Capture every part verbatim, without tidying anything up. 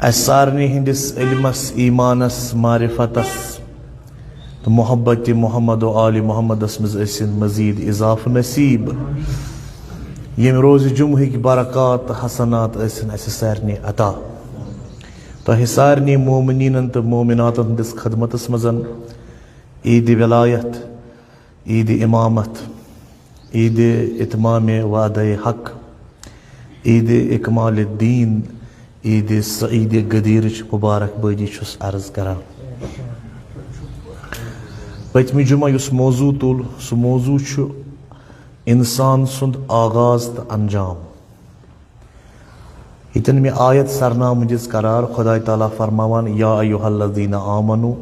اسہِ سارنٕے ہٕنٛدِس علمس، ایمانس، معرفتس تہٕ محبت محمد و آل محمدس منٛز ٲسِن مزید اضافہٕ نصیب۔ ییٚمہِ روزِ جمعہٕکۍ برکات تہٕ حسنات ٲسِن اسہِ سارنٕے عطا۔ تۄہہِ سارنٕے مومنیٖنن تہٕ مومناتن ہٕنٛدِس خدمتس منٛز عیٖدِ ولایت، عیٖدِ امامت، عیٖدِ اتمامِ وعدہ حق، عیٖدِ اکمالِ دین، عیٖدِ سعیدِ غدیرٕچ مبارک بٲدی چھُس عرض کران۔ پٔتمہِ جمعہ یُس موضوع تُل، سُہ موضوع چھُ انسان سُنٛد آغاز تہٕ انجام۔ ییٚتٮ۪ن مےٚ آیت سرنامہٕ دِژ قرار، خداے تعالیٰ فرماوان، یا ایھا الذین آمنو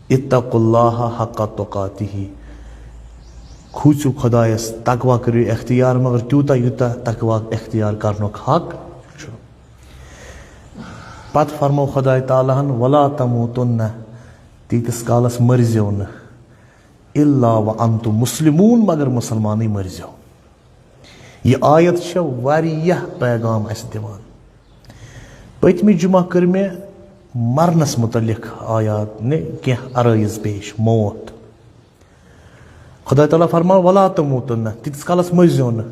اتقوا اللہ حق تقاتہ، کھوٗژِو خدایس، تقوا کٔرِو اختیار، مگر تیوٗتاہ یوٗتاہ تقوا اختیار کرنُک حق چھُ۔ پتہٕ فرمو خداے تعالیٰ ہن، ولا تموتن، تیٖتِس کالس مٔرزیو نہٕ، الا وانتم مسلمون، مگر مسلمانٕے مٔرزیو۔ یہِ آیت چھےٚ واریاہ پیغام اَسہِ دِوان۔ پٔتمہِ جمعہ کٔر مےٚ مرنس متعلق آیات، نے کینٛہہ عرٲیض پیش، موت۔ خداے تعالیٰ فرمان، ولا تموتن، تیٖتِس کالس مٔرزیو نہٕ،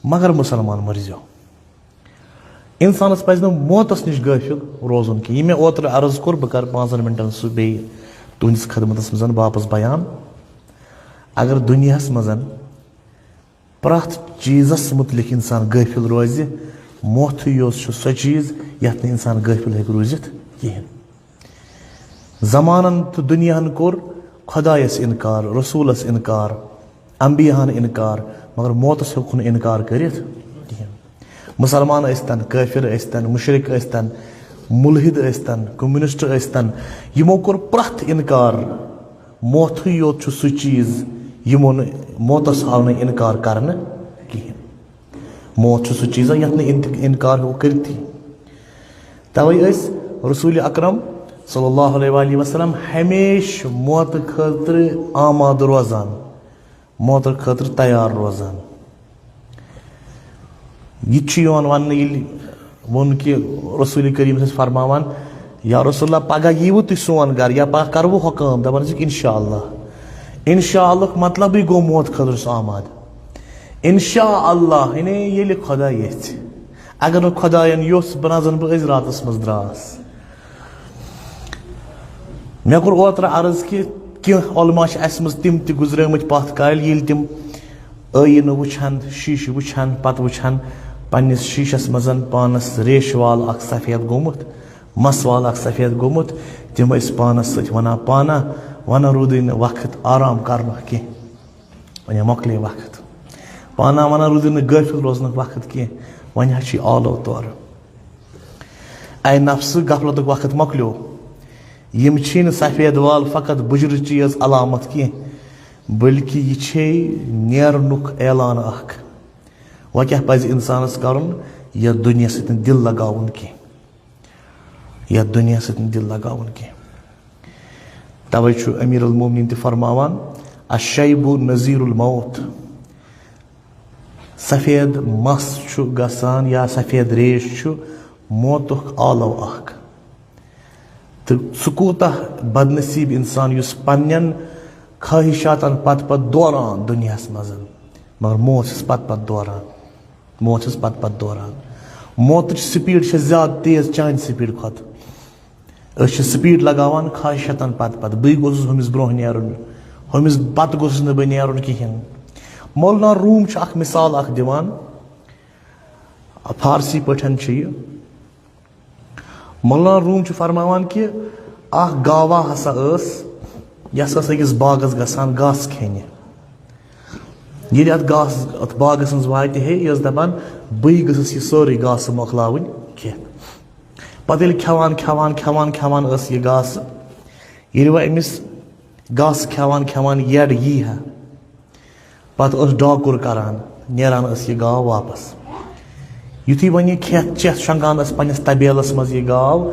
مگر مسلمان مٔرزیو۔ انسانس پزِ نہٕ موتس نِش غٲفِل روزُن کینٛہہ۔ یہِ مےٚ اوترٕ عرض کوٚر، بہٕ کرٕ پانٛژن منٹن سُہ بیٚیہِ تُہنٛدِس خدمتس منٛز واپس بیان۔ اگر دُنیاہس منٛز پرٛٮ۪تھ چیٖزس مُتعلِق اِنسان غٲفِل روزِ، موتھٕے یوت چھُ سۄ چیٖز یتھ نہٕ اِنسان غٲفِل ہیٚکہِ روٗزِتھ کِہیٖنۍ۔ زمانن تہٕ دُنیاہن کوٚر خۄدایس اِنکار، رسوٗلس اِنکار، انبیاہن اِنکار، مگر موتس ہیوٚکُکھ نہٕ اِنکار کٔرِتھ کِہیٖنۍ۔ مُسلمان ٲسۍتن، کٲفِر ٲسۍتن، مُشرِک ٲسۍتن، مُلحِد ٲسۍتن، کمیونسٹ ٲسۍتن، یِمو کوٚر پرٛٮ۪تھ اِنکار۔ موتھٕے یوت چھُ سُہ چیٖز یِمو نہٕ، موتس آو نہٕ اِنکار کرنہٕ کِہیٖنۍ۔ موت چھُ سُہ چیٖزا یتھ نہٕ اِنت-، اِنکار ہیوٚک کٔرتھٕے۔ توے ٲسۍ رسول اکرم صلی اللہ علیہ وآلہ وسلم ہمیشہٕ موتہٕ خٲطرٕ آمادٕ روزان، موتہٕ خٲطرٕ تیار روزان۔ یہِ تہِ چھُ یِوان وننہٕ، ییٚلہِ ووٚن کہِ رسول کریم چھِ فرماوان، یا رسول اللہ، پگاہ ییٖوٕ تُہۍ سون گرٕ یا پگاہ کرٕ بہٕ ہۄ کٲم؟ دپان ٲسِکھ، انشاءاللہ۔ انشاءاللہُک مطلبٕے گوٚو موت خٲطرٕ چھُس آمادٕ۔ انشاءاللہ، یعنی ییٚلہِ خۄدا یژھِ۔ اگر نہٕ خۄدایَن یوٚژھ، بہٕ نہ زَن بہٕ أزۍ راتَس منٛز درٛاس۔ مےٚ کوٚر اوترٕ عرض کہِ کینٛہہ علماء چھِ اَسہِ منٛز تِم تہِ گُزریمٕتۍ پَتھ کالہِ، ییٚلہِ تِم ٲیٖنہٕ وٕچھان، شیٖشہٕ وٕچھان، پَتہٕ وٕچھان پنٛنِس شیٖشَس منٛز پانَس ریشہٕ وال اَکھ سفید گوٚمُت، مَس وال اَکھ سفید گوٚمُت، تِم ٲسۍ پانَس سۭتۍ وَنان، پانہ، وَنان روٗدٕے نہٕ وقت آرام کَرنُک کینٛہہ۔ وۄنۍ مۄکلے وقت۔ پانہ وانہ روٗدُے نہٕ غٲفِل روزنُک وقت کینٛہہ، وۄنۍ حظ چھُے آلو تورٕ۔ اے نفسہٕ، غفلتُک وقت مۄکلیو۔ یِم چھی نہٕ سفید وال فقط بُجرٕ چیٖز علامت کینٛہہ، بلکہِ یہِ چھے نیرنُک اعلان اکھ۔ وۄنۍ کیٛاہ پزِ انسانس کرُن؟ یتھ دُنیا سۭتۍ نہٕ دِل لگاوُن کینٛہہ۔ یتھ دُنیا سۭتۍ نہٕ دِل لگاوُن کینٛہہ۔ توے چھُ امیر المومنین تہِ فرماوان، الشیب نذیر الموت۔ سفید مس چھُ گژھان یا سفید ریش چھُ موتُک آلو اکھ۔ تہٕ سُہ کوٗتاہ بدنصیب انسان یُس پننٮ۪ن خواہشاتن پتہٕ پتہٕ دوران دُنیاہس منٛز، مگر موت چھُس پتہٕ پتہٕ دوران۔ موت چھُس پتہٕ پتہٕ دوران۔ موتٕچ سپیڈ چھےٚ زیادٕ تیز چانہِ سپیڈ کھۄتہٕ۔ أسۍ چھِ سپیڈ لگاوان خواہشاتن پتہٕ پتہٕ۔ بٕے گوٚژھُس ہُمِس برونٛہہ نیرُن، ہُمِس پتہٕ گوٚژھُس نہٕ بہٕ نیرُن کِہیٖنۍ۔ مولانا روم چھُ اکھ مثال اکھ دِوان، فارسی پٲٹھۍ چھُ یہِ۔ مولانا روم چھُ فرماوان کہِ اکھ گاوا ہسا ٲس، یۄس ہسا أکِس باغس گژھان گاسہٕ کھیٚنہِ۔ ییٚلہِ اَتھ گاسہٕ، اَتھ باغَس منٛز واتہِ ہے، یہِ ٲس دَپان، بٕے گٔژھٕس یہِ سٲرٕے گاسہٕ مۄکلاوٕنۍ کھٮ۪تھ۔ پَتہٕ ییٚلہِ کھٮ۪وان، کھٮ۪وان، کھٮ۪وان، کھٮ۪وان ٲس یہِ گاسہٕ، ییٚلہِ وۄنۍ أمِس گاسہٕ کھٮ۪وان، کھٮ۪وان یَڈ یی ہا، پَتہٕ ٲس ڈاکُر کَران، نیران ٲس یہِ گاو واپَس۔ یُتھُے وۄنۍ یہِ کھٮ۪تھ چٮ۪تھ شۄنٛگان ٲس پنٛنِس طبیلَس منٛز یہِ گاو،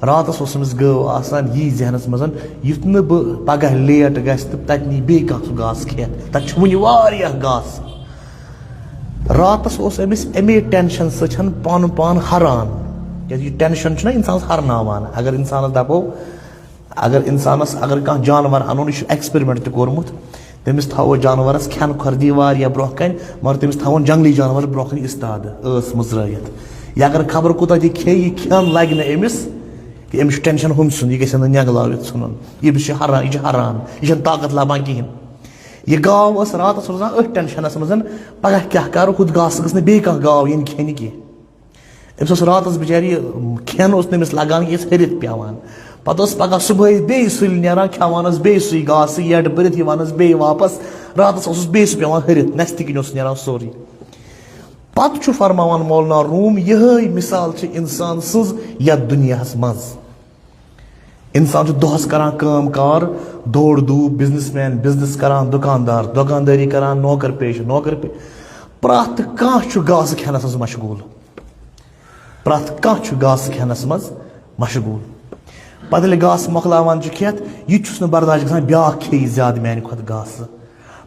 راتَس اوس أمِس گٲو آسان یی ذہنَس منٛز، یُتھ نہٕ بہٕ پَگاہ لیٹ گژھِ تہٕ تَتہِ نی بیٚیہِ کانٛہہ سُہ گاسہٕ کھٮ۪تھ۔ تَتہِ چھُ وٕنہِ واریاہ گاسہٕ۔ راتَس اوس أمِس اَمے ٹٮ۪نشَن سۭتۍ پَنُن پان ہَران۔ کیٛازِ یہِ ٹینشن چھُنہ اِنسانَس ہرناوان۔ اگر اِنسانَس دَپو، اگر اِنسانَس، اگر کانٛہہ جانوَر اَنُن، یہِ چھُ ایکسپیرمنٹ تہِ کوٚرمُت، تٔمِس تھاوو جانوَرَس کھٮ۪نہٕ کھۄر دی واریاہ برونٛہہ کَنہِ، مگر تٔمِس تھاوون جنگلی جانوَر برونٛہہ کَنہِ اِستادٕ، ٲس مٕژرٲیِتھ۔ یا اگر خبر کوٗتاہ تہِ کھیٚیہِ، یہِ کھٮ۪ن لَگہِ نہٕ أمِس، کہِ أمِس چھُ ٹینشن ہُمۍ سُنٛد، یہِ گژھِ نہٕ نٮ۪نٛگلاوِتھ ژھٕنُن، یہِ چھِ ہران، یہِ چھِ ہران، یہِ چھَنہٕ طاقت لَبان کِہیٖنۍ۔ یہِ گاو ٲس راتَس روزان أتھۍ ٹینشنَس منٛز، پَگاہ کیٛاہ کَرٕ، ہُتھ گاسہٕ گٔژھ نہٕ بیٚیہِ کانٛہہ گاو یِنۍ کھیٚنہِ کینٛہہ۔ أمِس اوس راتَس بِچارِ یہِ کھٮ۪ن اوس نہٕ أمِس لَگان، یہِ ٲس ۂرِتھ پٮ۪وان۔ پَتہٕ اوس پَگاہ صُبحٲے بیٚیہِ سُلہِ نیران، کھٮ۪وان ٲس بیٚیہِ سُے گاسہٕ، یَڈ بٔرِتھ یِوان ٲس بیٚیہِ واپَس۔ راتَس اوسُس بیٚیہِ سُہ پٮ۪وان ۂرِتھ، نٮ۪صتہِ کِنۍ اوس نیران سورُے۔ پَتہٕ چھُ فرماوان مولانا روم، یِہوٚے مِثال چھِ اِنسان سٕنٛز یَتھ دُنیاہَس منٛز۔ اِنسان چھُ دۄہَس کَران کٲم کار، دور دوٗپ، بِزنِس مین، بِزنِس کَران، دُکاندار، دُکاندٲری کَران، نوکَر پیش، نوکَر پیش۔ پرٛٮ۪تھ کانٛہہ چھُ گاسہٕ کھٮ۪نَس منٛز مشغوٗل۔ پرٛٮ۪تھ کانٛہہ چھُ گاسہٕ کھٮ۪نَس منٛز مشغوٗل۔ پَتہٕ ییٚلہِ گاسہٕ مۄکلاوان چھُ کھٮ۪تھ، یہِ تہِ چھُس نہٕ برداش گژھان، بیٛاکھ کھیٚیہِ زیادٕ میٛانہِ کھۄتہٕ گاسہٕ۔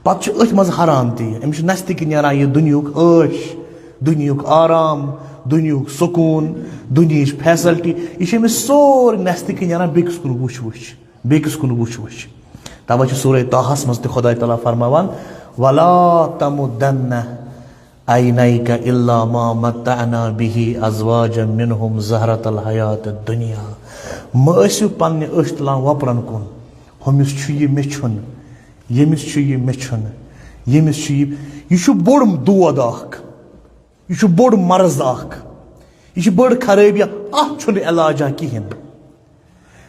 پَتہٕ چھُ أتھۍ منٛز ہران تہِ یہِ۔ أمِس چھُ نستہِ کِنۍ نیران یہِ دُنیہُک عٲش، دُنیہُک آرام، دُنیہُک سکوٗن، دُنیہٕچ فیسلٹی۔ یہِ چھُ أمِس سورُے نستہِ کِنۍ نیران بیٚکِس کُن وٕچھ وٕچھ، بیٚکِس کُن وٕچھ وٕچھ۔ تَوَے چھُ سورہ طٰہَس منٛز تہِ خۄداے تعالیٰ فرماوان، "وَلَا تَمُدَّنَّ عَيْنَيْكَ إِلَىٰ مَا مَتَّعْنَا بِهِ أَزْوَاجًا مِنْهُمْ زَهْرَةَ الْحَيَاةِ الدُّنْيَا۔" مہٕ ٲسِو پننہِ أچھ تُلان وۄپرن کُن، ہُمِس چھُ یہِ، مےٚ چھُنہٕ، ییٚمِس چھُ یہِ، مےٚ چھُنہٕ، ییٚمِس چھُ یہِ۔ یہِ چھُ بوٚڑ دود اکھ، یہِ چھُ بوٚڑ مرض اکھ، یہِ چھِ بٔڑ خرٲبی، اتھ چھُنہٕ علاجہ کِہیٖنۍ۔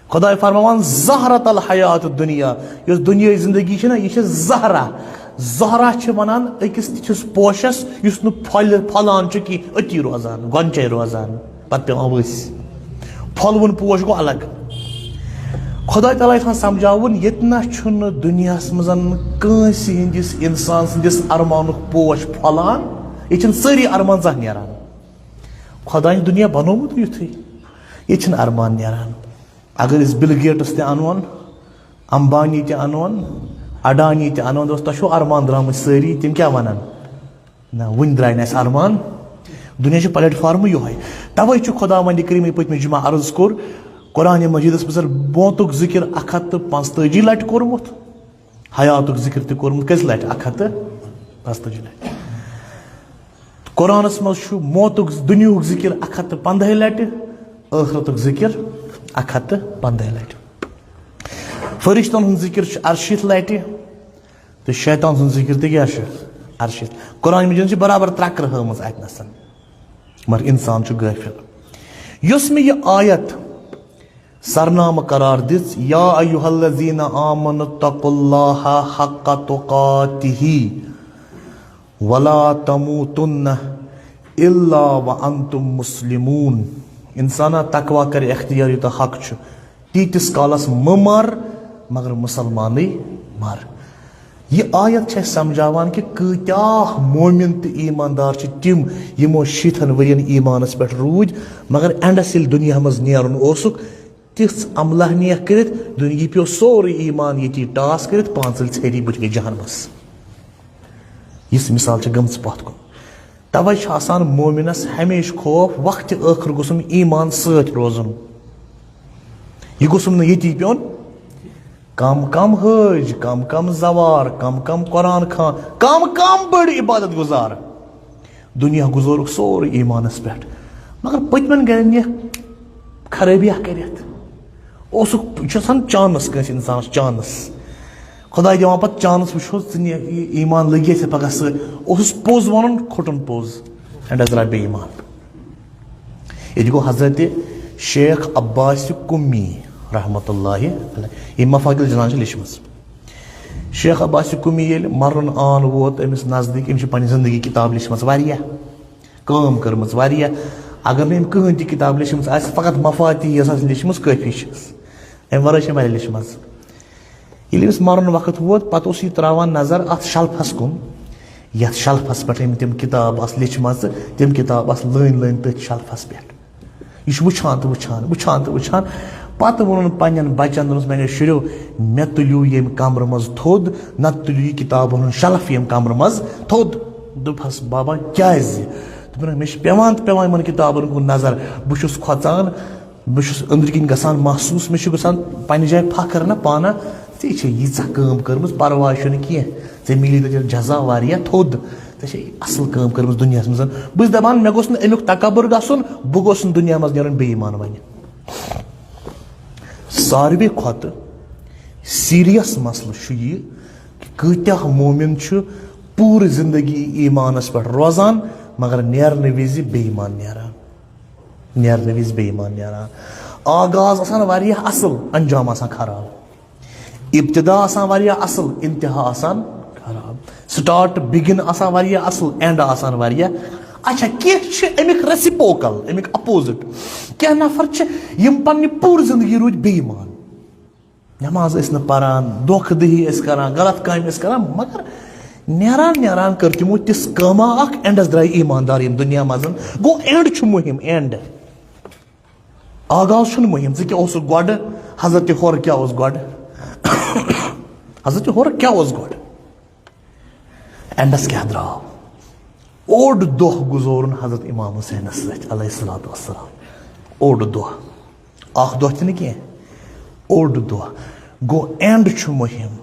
خۄداے فرماوان، "زہرت الحیات الدنیا"، یۄس دُنیٲوی زندگی چھِ نہ، یہِ چھِ زہرہ۔ زہرہ چھِ ونان أکِس تِتھِس پوشس یُس نہٕ پھۄلہِ، پھۄلان چھُ کینٛہہ، أتی روزان، گۄنچے روزان، پتہٕ پٮ۪وان ؤسۍ۔ پھۄلوُن پوش گوٚو الگ۔ خۄداے تعالیٰ چھُ سمجھاوُن، ییٚتہِ نہ چھُنہٕ دُنیاہس منٛز کٲنٛسہِ ہٕنٛدِس انسان سٕنٛدِس ارمانُک پوش پھۄلان، ییٚتہِ چھِنہٕ سٲری ارمان زانٛہہ نیران۔ خۄدایَن دُنیا بنوومُت یُتھُے، ییٚتہِ چھِنہٕ ارمان نیران۔ اگر أسۍ بِل گیٹس تہِ انون، امبانی تہِ انون، اڈانی تہِ انون، دوست، تۄہہِ چھُو ارمان درٛامٕتۍ سٲری، تِم کیٛاہ ونن؟ نہ، وُنہِ درٛاے نہٕ اَسہِ ارمان۔ دُنیا چھُ پلیٹ فارمٕے یِہوٚے۔ توے چھُ خۄداوندِ کریٖمٕے پٔتمہِ جمعہ عرض کوٚر، قرآنِ مجیدس منٛز موتُک ذِکر اکھ ہتھ تہٕ پانٛژتٲجی لٹہِ کوٚرمُت، حیاتُک ذِکر تہِ کوٚرمُت کٔژِ لٹہِ؟ اکھ ہتھ تہٕ پانٛژتٲجی لٹہِ۔ قرآنس منٛز چھُ موتُک، دُنیہُک ذِکر اکھ ہتھ تہٕ پنٛدہے لٹہِ، ٲخرتُک ذِکر اکھ ہتھ تہٕ پنٛدہے لٹہِ۔ فرشتن ہُنٛد ذِکر چھُ ارشیٖتھ لٹہِ، تہٕ شیطان سُنٛد ذِکر تہِ کیٛاہ چھُ؟ ارشیٖتھ۔ قرآن مجیدن چھِ برابر ترٛکرٕ ہٲومٕژ اتہِ نسن، مگر انسان چھُ غٲفِل۔ یۄس مےٚ یہِ آیت سرنامہٕ قرار دِژ، یا ایھا الذین آمنوا اتقوا اللہ حق تقاتہ ولا تموتن الا وانتم مسلمون۔ انسانا، تقوی کر اختیار، یوٗتاہ حق چھُ، تیٖتِس کالس مہٕ مر مگر مسلمانٕے مر۔ یہِ آیت چھِ اَسہِ سمجھاوان کہِ کۭتیاہ مومن تہٕ ایٖماندار چھِ تِم، یِمو شیٖتھن ؤرین ایٖمانس پٮ۪ٹھ روٗدۍ، مگر اینڈس ییٚلہِ دُنیا منٛز نیرُن اوسُکھ، تِژھ عملہ نیک کٔرِتھ، دُنیا، یہِ پیوٚو سورُے ایٖمان ییٚتی ٹاس کٔرِتھ، پانٛژھ ؤلۍ ژھیٚری بٕتھِ گٔے جہنمس۔ یِژھ مثال چھِ گٔمٕژ پتھ کُن۔ توے چھُ آسان مومنس ہمیشہِ خوف، وقتِ ٲخر گوٚژھُم ایٖمان سۭتۍ روزُن۔ یہِ گوٚژھُم نہٕ ییٚتی پیوٚن۔ کم کم حٲج، کم کم زوار، کم کم قرآن خوان، کم کم بٔڑ عبادت گزار۔ دُنیا گُزورُکھ سورُے ایٖمانس پٮ۪ٹھ، مگر پٔتمٮ۪ن گرن نِکھ خرٲبی اکھ کٔرِتھ۔ اوسُکھ، یہِ چھُ آسان چانس کٲنٛسہِ انسانس، چانس۔ خۄداے دِوان پتہٕ چانس، وٕچھو ژٕ نہِ یہِ ایٖمان لٔگِیا ژےٚ پگاہ سۭتۍ۔ اوسُس پوٚز ونُن، کھوٚٹُن پوٚز، اینڈس درٛاو بے ایٖمان۔ ییٚتہِ گوٚو حضرت شیخ عباس کُمی رحمتہ اللہ علیہ، ییٚمۍ مفاتیح الجنان چھِ لیچھمٕژ۔ شیخ عباس کُمی ییٚلہِ مرُن آن ووت أمِس نزدیٖک، أمۍ چھِ پنٕنۍ زندگی کِتاب لیچھمٕژ واریاہ، کٲم کٔرمٕژ واریاہ۔ اگر نہٕ أمۍ کٕہٕنۍ تہِ کِتاب لیچھمٕژ آسہِ، فقط مفاتیح یۄس آسہِ لیچھمٕژ کٲفی چھَس، اَمہِ ورٲے چھِ واریاہ لیچھمٕژ۔ ییٚلہِ أمِس مرُن وقت ووت، پتہٕ اوس یہِ تراوان نظر اتھ شلفس کُن، یتھ شلفس پٮ۪ٹھ أمۍ تِم کِتاب آسہٕ لیچھمژٕ، تِم کِتاب آسہٕ لٲنۍ لٲنۍ تٔتھۍ شلفس پٮ۪ٹھ۔ یہِ چھُ وٕچھان تہٕ وٕچھان، وٕچھان تہٕ وٕچھان۔ پتہٕ ووٚنُن پننٮ۪ن بچن، دوٚپنس، "میانیو شُرٮ۪و، مےٚ تُلِو ییٚمہِ کمرٕ منٛز تھوٚد، نتہٕ تُلِو یہِ کِتابن ہُنٛد شلف ییٚمہِ کمرٕ منٛز تھوٚد۔" دوٚپہس، "بابا، کیازِ؟" مےٚ چھِ پٮ۪وان تہٕ پٮ۪وان یِمَن کِتابَن کُن نظر۔ بہٕ چھُس کھۄژان، بہٕ چھُس أنٛدرۍ کِنۍ گژھان محسوٗس، مےٚ چھُ گژھان پنٛنہِ جایہِ فخر نہ پانہ، ژےٚ چھےٚ ییٖژاہ کٲم کٔرمٕژ، پَرواے چھُنہٕ کینٛہہ، ژےٚ میلی تَتہِ جزا واریاہ تھوٚد، ژےٚ چھےٚ اَصٕل کٲم کٔرمٕژ دُنیاہَس منٛز۔ بہٕ چھُس دَپان، مےٚ گوٚژھ نہٕ اَمیُک تکبر گژھُن، بہٕ گوٚژھُس نہٕ دُنیا منٛز نیرُن بے ایٖمان وَنہِ۔ ساروی کھۄتہٕ سیٖریَس مسلہٕ چھُ یہِ کہِ کۭتیٛاہ مومِن چھُ پوٗرٕ زندگی ایٖمانَس پٮ۪ٹھ روزان، مگر نیرنہٕ وِزِ بے ایٖمان نیران۔ نیرنہٕ وِزِ بے ایٖمان نیران۔ آغاز آسان واریاہ اَصٕل، انجام آسان خراب۔ ابتدا آسان واریاہ اَصٕل، انتہا آسان خراب۔ سٹارٹ، بِگِن آسان واریاہ اَصٕل، اینڈ آسان واریاہ۔ اچھا، کینٛہہ چھِ اَمِکۍ ریسیپوکل، اَمِکۍ اپوزٹ۔ کینٛہہ نفر چھِ یِم پننہِ پوٗرٕ زندگی روٗدۍ بے ایٖمان۔ نماز ٲسۍ نہٕ پران، دھوکہٕ دہی ٲسۍ کران، غلط کامہِ ٲسۍ کران، مگر نیران نیران کٔر تِمو تِژھ کٲمہ اکھ، اینڈس درٛاے ایٖماندار یِم دُنیا منٛز۔ گوٚو اینڈ چھُ مُہِم، اینڈ۔ آغاز چھُنہٕ مُہِم۔ ژٕ کیٛاہ اوسُکھ گۄڈٕ؟ حضرت حُر کیٛاہ اوس گۄڈٕ؟ حضرت حُر کیٛاہ اوس گۄڈٕ؟ اینڈس کیٛاہ درٛاو؟ اوٚڑ دۄہ گُزورُن حضرت امام حسینس سۭتۍ علیہ الصلوۃ والسلام۔ اوٚڑ دۄہ، اکھ دۄہ تہِ نہٕ کینٛہہ، اوٚڑ دۄہ۔ گوٚو، اینڈ چھُ مُہِم،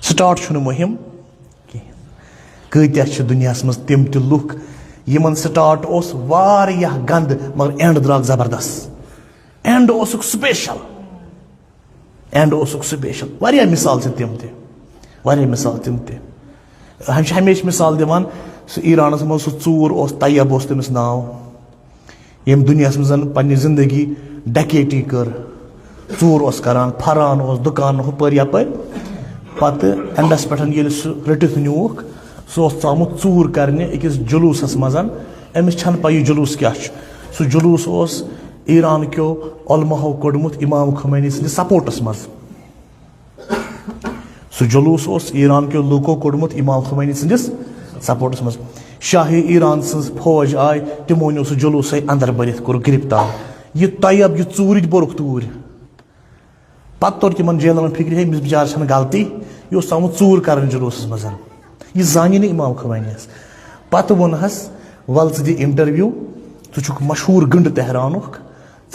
سٹارٹ چھُنہٕ مُہِم کِہیٖنۍ۔ کۭتیٛاہ چھِ دُنیاہَس منٛز تِم تہِ لُکھ یِمَن سٹارٹ اوس واریاہ گنٛدٕ، مگر اینڈ درٛاکھ زبردست۔ اینڈ اوسُکھ سپیشل، اینڈ اوسُکھ سپیشل۔ واریاہ مثال چھِ تِم تہِ، واریاہ مثال تِم تہِ۔ ہم چھِ ہمیشہِ مثال دِوان، سُہ ایرانَس منٛز سُہ ژوٗر اوس، طیب اوس تٔمِس ناو، ییٚمۍ دُنیاہَس منٛز پننہِ زندگی ڈکیتی کٔر، ژوٗر اوس کران، پھران اوس دُکان ہُپٲرۍ یپٲرۍ۔ پتہٕ اینڈس پٮ۪ٹھ ییٚلہِ سُہ رٔٹِتھ نیوٗکھ، سُہ اوس ژامُت ژوٗر کرنہِ أکِس جلوٗسس منٛز۔ أمِس چھنہٕ پَیی جلوٗس کیٛاہ چھُ۔ سُہ جلوٗس اوس ایران کیو علماہو کوٚڑمُت امام خمینی سٕنٛدِس سپورٹس منٛز۔ سُہ جلوٗس اوس ایران کیو لوٗکو کوٚڑمُت امام خمینی سٕنٛدِس سپورٹس منٛز۔ شاہ ایران سٕنٛز فوج آے، تِمو نیوٗ سُہ جلوٗسے اندر بٔرِتھ، کوٚر گرفتار۔ یہِ طیب، یہِ ژوٗرِتھ بوٚرُکھ توٗرۍ۔ پتہٕ توٚر تِمن جیلرن فِکرِ، ہے، أمِس بِچارٕ چھنہٕ غلطی، یہِ اوس آمُت ژوٗر کرٕنۍ جلوٗسس منٛز۔ یہِ زانہِ نہٕ امام خمینی یس۔ پتہٕ ووٚنہس، ول ژٕ دِ انٹرویو، ژٕ چھُکھ مشہوٗر گنڈٕ تہرانُک،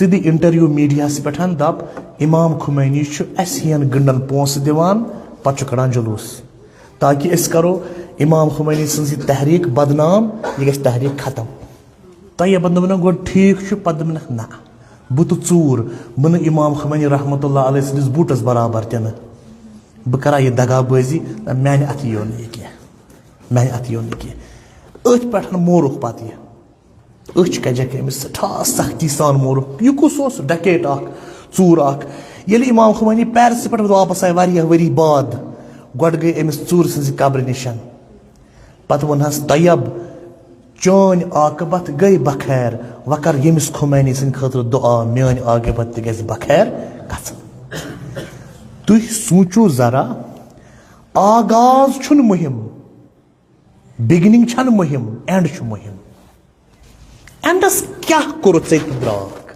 ژٕ دِ انٹرویو میڈیاہس پٮ۪ٹھ، دپ، امام خمینی چھُ اسہِ ہِوٮ۪ن گنڈن پونٛسہٕ دِوان، پتہٕ چھُ کڑان جلوٗس، تاکہِ أسۍ کرو امام خمینی سٕنٛز یہِ تحریک بدنام، یہِ گژھِ تحریک ختم۔ طیبن دوٚپنکھ، گۄڈٕ ٹھیٖک چھُ، پتہٕ دوٚپنکھ، نہ، بہٕ تہٕ ژوٗر، بہٕ نہٕ امام خمینی رحمتہ اللہ علیہ سٕنٛدِس بوٗٹس برابر تہِ نہٕ۔ بہٕ کرا یہِ دغا بٲزی، نہ، میانہِ اتھٕ یِیو نہٕ یہِ کینٛہہ، میانہِ اتھٕ یِیو نہٕ یہِ کینٛہہ۔ أتھۍ پٮ۪ٹھ مورُکھ پتہٕ یہِ۔ أچھ کجکھ أمِس سٮ۪ٹھاہ سختی سان مورُکھ۔ یہِ کُس اوس؟ ڈکیٹ اکھ، ژوٗر اکھ۔ ییٚلہِ امام خمینی پیرسہٕ پٮ۪ٹھ واپس آے واریاہ ؤری بعد، گۄڈٕ گٔے أمِس ژوٗرٕ سٕنٛزِ قبرِ نِشن۔ پتہٕ ووٚنہس، طیب، چٲنۍ عاقبت گٔے بخیر، وۄنۍ کر ییٚمِس خمینی سٕنٛدِ خٲطرٕ دُعا، میٲنۍ عاقبت تہِ گژھِ بخیر گژھٕنۍ۔ تُہۍ سوٗنٛچِو ذرا، آغاز چھُنہٕ مُہِم، بِگنِنٛگ چھَنہٕ مُہِم، اینڈ چھُ مُہِم۔ اینڈس کیٛاہ کوٚرُتھ ژےٚ تہٕ درٛاکھ؟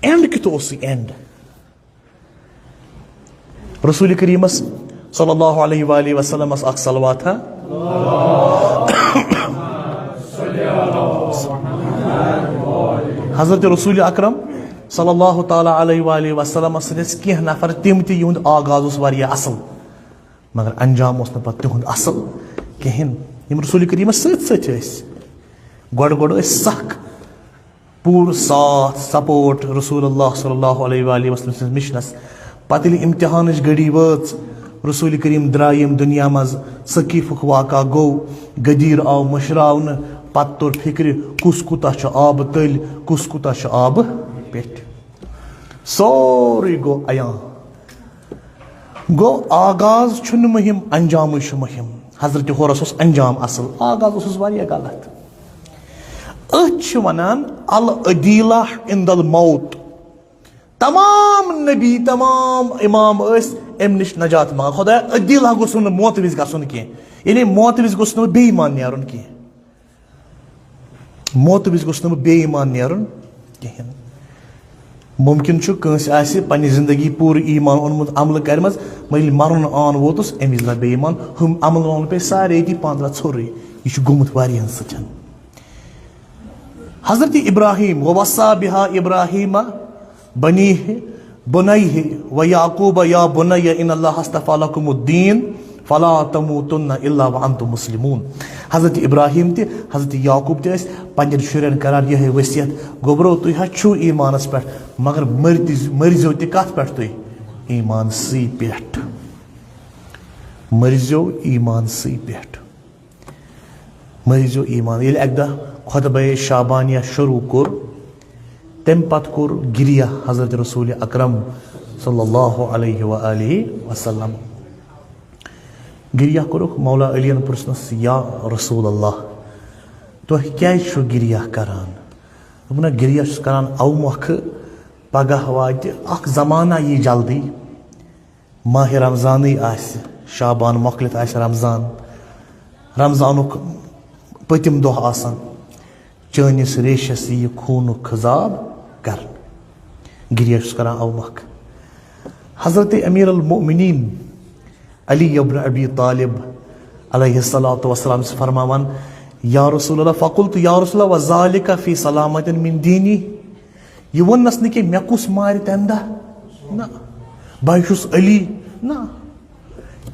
اینڈ کیُتھ اوس سُہ اینڈ؟ رسول کریمس صلی اللہ علیہ وآلہ وسلمس اکھ صلوات ہا۔ حضرت رسول اکرم صلی اللہ تعالیٰ علیہ وآلہ وسلمس سۭتۍ ٲسۍ کینٛہہ نفر تِم تہِ، یِہُنٛد آغاز اوس واریاہ اصل، مگر انجام اوس نہٕ پتہٕ تِہُنٛد اصل کِہیٖنۍ۔ یِم رسول کریمس سۭتۍ سۭتۍ ٲسۍ، گۄڈٕ گۄڈٕ ٲسۍ سخ، پوٗرٕ ساتھ، سپورٹ رسول اللہ صلی اللہ علیہ وآلہ وسلم سٕنٛدِس مِشنَس۔ پتہٕ ییٚلہِ امتحانٕچ گھڑی وٲژ، رسول کریم درٛاے ییٚمہِ دُنیا منٛز، ثقیفُک واقعہ گوٚو، غدیٖر آو مٔشراونہٕ، پتہٕ توٚر فکرِ، کُس کوٗتاہ چھُ آبہٕ تٔلۍ، کُس کوٗتاہ چھُ آبہٕ پیٚٹھۍ۔ سورُے گوٚو عیان۔ گوٚو، آغاز چھُنہٕ مُہِم، انجامٕے چھُ مُہِم۔ حضرت حورس اوس انجام اصل، آغاز اوسُس واریاہ غلط۔ أتھۍ چھِ ونان العدیلہ عند الموت۔ تمام نبی، تمام امام ٲسۍ امہِ نِش نجات منگان۔ خدایا، عدیلہ گوٚژھ نہٕ موتہٕ وِزِ گژھُن کینٛہہ، یعنی موتہٕ وِزِ گوٚژھ نہٕ بے ایمان نیرُن کینٛہہ۔ موتہٕ وِزِ گوٚژھ نہٕ بہٕ بے ایمان نیرُن کِہیٖنۍ۔ مُمکِن چھُ کٲنٛسہِ آسہِ پننہِ زندگی پوٗرٕ ایمان اوٚنمُت، عملہٕ کرِمژ، مگر ییٚلہِ مرُن آن ووتُس، اَمہِ وِزِ لبہِ ایمان۔ ہُم عمل ومل پیٚیہِ سارے أتی پانٛژھ رَژھ ژھوٚرُے۔ یہِ چھُ گوٚمُت واریاہن سۭتۍ۔ حضرت ابراہیم، ووصی بہا ابراہیم بنیہ بنیہ و یعقوب یا بنی ان اللہ اصطفی لکم الدین فلا تموتن الا وانتم مسلمون۔ حضرت ابراہیم تہِ، حضرت یعقوب تہِ ٲسۍ پننٮ۪ن شُرٮ۪ن کران یِہے وصیت، گوٚبرو، تُہۍ حظ چھِو ایمانس پٮ۪ٹھ، مگر مٔرۍ تہِ، مٔرۍزیو تہِ کتھ پٮ۪ٹھ تُہۍ؟ ایمانسٕے پٮ۪ٹھ۔ مٔرۍزیو ایمانسٕے پٮ۪ٹھ۔ مٔرۍزیو ایمان۔ ییٚلہِ اَکہِ دۄہ خطبہ شعبانیہ شروع کوٚر، تَمہِ پتہٕ کوٚر گریہ حضرت رسول اکرم صلی اللہ علیہ و آلہ وسلم۔ گریہ کوٚرُکھ مولا علیَن پرٛژھنَس، "یا رسول اللہ، تُہۍ کیٛازِ چھِو گریہ کران؟" دوٚپُن، "گریہ چھُس کران اَوٕ مۄکھٕ، پگاہ واتہِ اکھ زمانہ یی جلدی۔" ماہِ رمضانٕے آسہِ، شعبان مۄکلِتھ آسہِ رمضان، رمضانُک پٔتِم دۄہ آسان، چٲنِس ریشس یِیہِ خوٗنُک خضاب کرنہٕ۔ گریش چھُس کران اَوٕ مۄکھٕ۔ حضرت امیر المؤمنین علی ابن ابی طالب علیہ الصلوۃ والسلام چھِ فرماوان، یا رسول اللہ، فقلت یا رسول اللہ، وذالک فی سلامت من دینی؟ یہِ ووٚننَس نہٕ کینٛہہ، مےٚ کُس مارِ تَمہِ دۄہ؟ نہ۔ بہٕ چھُس علی؟ نہ۔